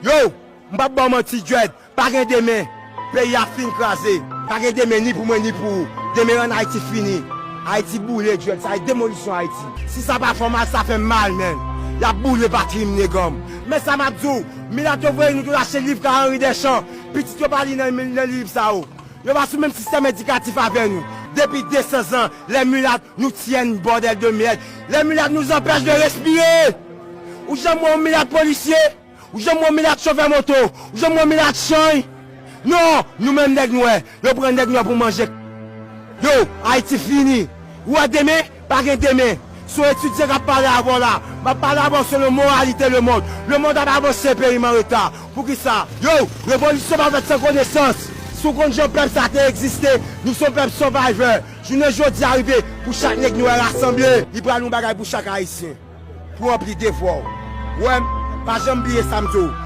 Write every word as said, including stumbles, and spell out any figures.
Yo, m p ap ba w manti, Dread. Pa gen demen. Peyi a fin kraze. Pa gen demen ni pou mwen ni pou ou. Demen rann Ayiti fini. Ayiti boule, Dread. Sa e demolisyon Ayiti. Si sa pa fè w mal, sa fè m mal, menn. Y ap boule patri m, neganm. Men sa m ap di w, milat yo voye nou tou achte liv ka Henri Deschamps. Pitit yo pa li nan, nan liv sa yo. Yo pa sou menm sistèm edikatif avè nou. Depi de san zan, les mulates nous tiennent, bordel de merde. Les mulates nous empêchent de respirer. Ou janm wè yon milat polisye? Ou janm wè yon milat chofè moto? Ou janm wè yon milat chanj? Non, nou menm nèg nwè, yo pran nèg nwè pou manje. Yo, Ayiti fini. Ou wè demen? Pa gen demen. Se yon etidyan k ap pale avè w la. M ap pale avè w selon moralite lemonn. Lemonn ap avanse, peyi m an reta. Poukisa? Yo, revolisyon pa fèt san konesans. Si w konn jan pèp sa te egziste, nou se yon pèp survivor. Jounen jodi a rive pou chak nèg nwè rasanble. Li pral yon bagay pou chak Ayisyen. Pou ranpli devwa w. Ou wè m, pa janm bliye sa m di w.